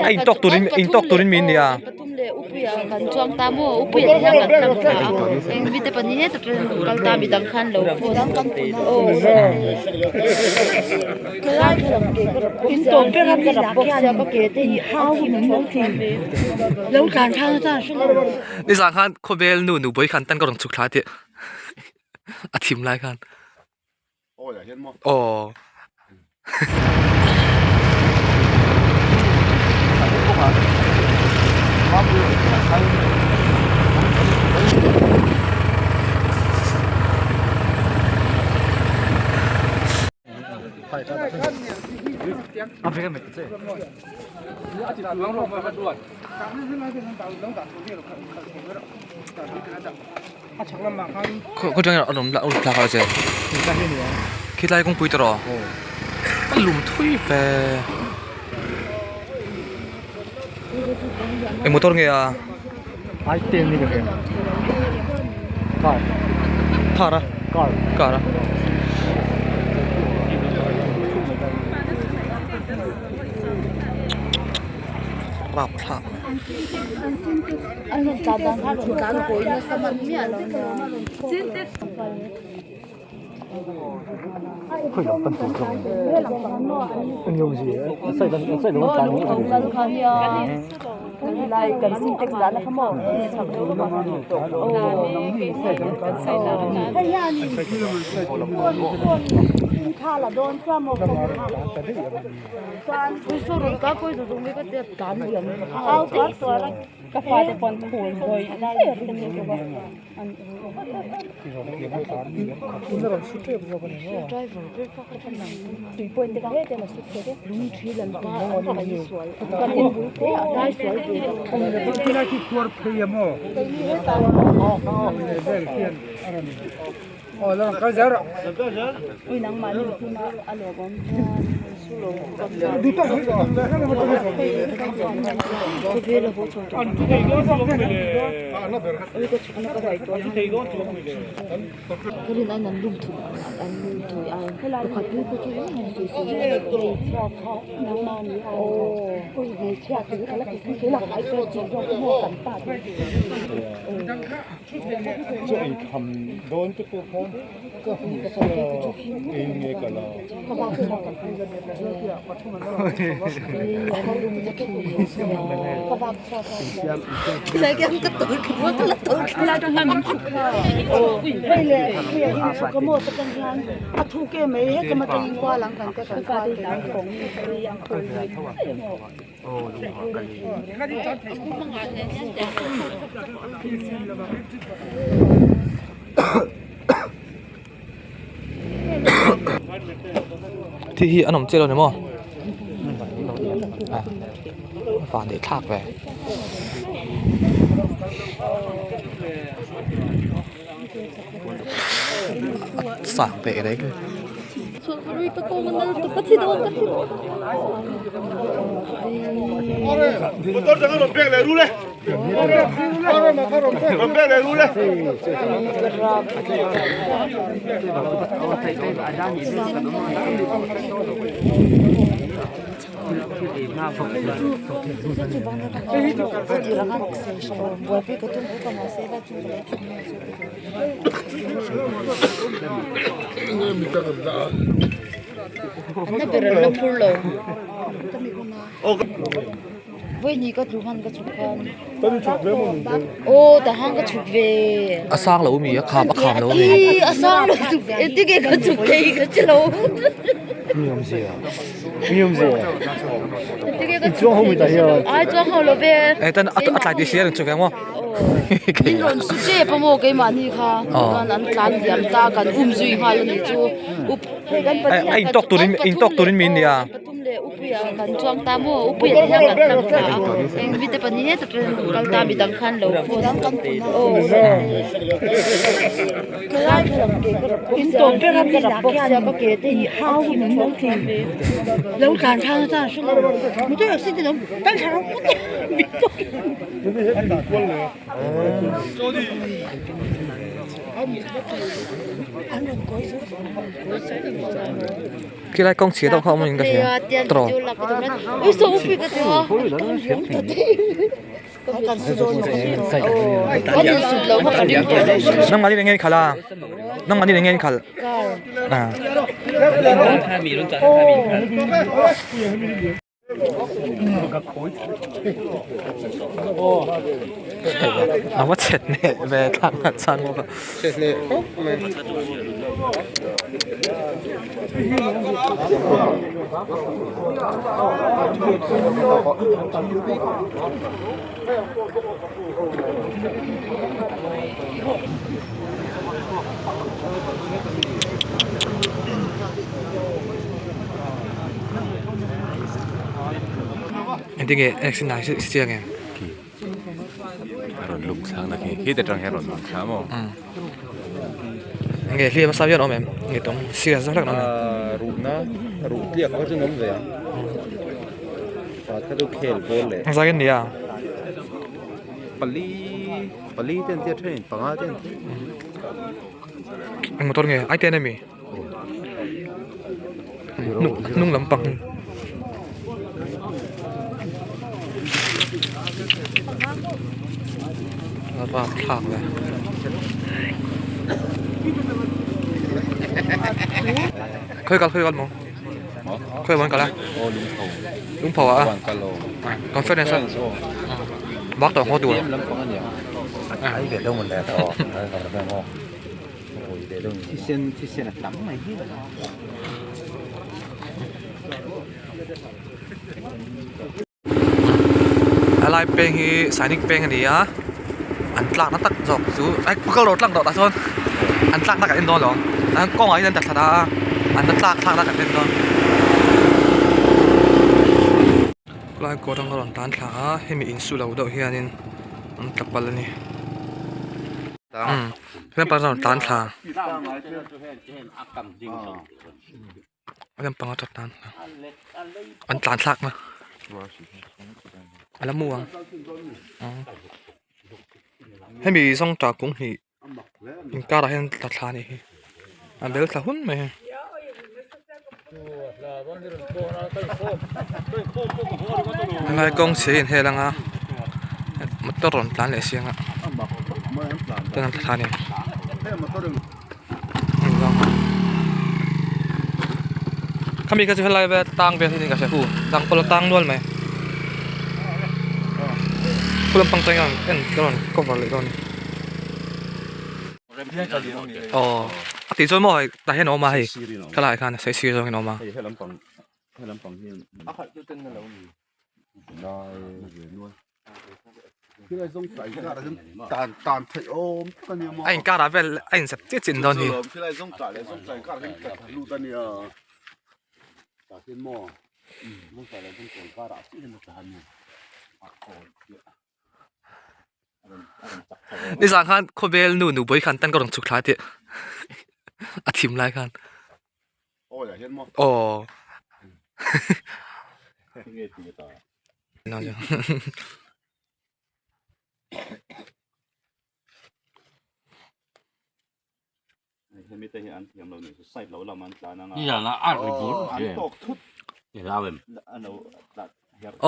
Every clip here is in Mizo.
A in tawk turin in tawk turin min nia. Nizan khan khawvel nu nupui khan tan ka rawn chhuk thla tih a thim lai khan. Aw. Khaw tang a rawn thlak a che khilai kawngpui tawh a lum thui ve eng motor nge a car a car a. Rapthlak. Thi hi an awm chiah lo ni maw van leh thlak ve. Sang teh reng. A sang lo mi a kham a kham lo mi. E tan a tlai ti hria chu ve maw. A in tawk turin in tawk turin min nia. Khilai kawng chhia deuh kha awm in ka hria tawh. Nangmahni eng nge in khalh a? Nangmahni eng nge in khalh? A va chhet hneh ve thlak nghat chang bawk a. Chhet hneh khawp mai. Engtin nge accident ah hi chiang em? A rawn lum thlak na khi khi te tang hian a rawn lum thla maw? Nge hliam hmasa viau an awm em? Nge tawng serious zawk hlek an awm em? Ruhna ruh tliak kha chu an awm ve ang. Pakhat chu khel ball leh. Engzah in nia? Pali pali te an tia then panga te an tia. Eng motor nge? Ai ten ami? Hnung lampang. A rapthlak ve. Khawi kal khawi kal maw? Khawi an kal a? Lungpho ah a? Conference a? Bak tawh ngaw tur. Helai peng hi sainik peng a ni a an tlakna tak zawk chu ai kal rawh tlak rawh tah chuan an tlakna kan en dawn alawm an kawngah hian an ta thla a an la tlak thlakna kan en dawn khawlai kawt ang a rawn tan thla a hemi insu lo deuh hianin an tla palh a ni. Tlan thla lampang a tlan thla an tlan thlak na a la mu ang hemi zawng ta kung hnih inkarah hian tla thla a nih hi a bel thla hun mai hei. Helai kawng chhe hi an hel ang a motor rawn tlan leh si ang a chuan an thla a ni. Khami kha chu helai vel tang vel hi ni ka hria hu tang pawh a tang nual mai khu lampang chuan en ka rawn cover leh dawn a ni. Aw a tih chuan maw hei tah hian a awm a hei thalai khan a saisir zawngin a awm a. A inkar ah vel a inzep chiah chiah dawn hi. Nizan khan khawvel nu nupui khan tan ka rawn chhuk thla tih a thim lai khan aw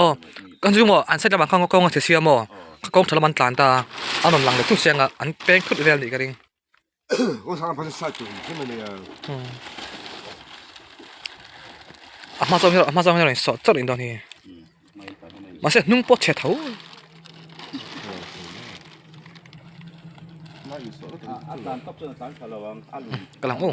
Aw kan chu maw an side lamah khan kawng a chhe sia maw kawng tha lam an tlan ta a a rawn lang leh thut sia ang a an peng thut vel anih ka ring. A hma zawng hi a hma zawng hi a rawn insawh chawrh in dawn hi mahse hnung pawh chhe tho. Ka lang aw.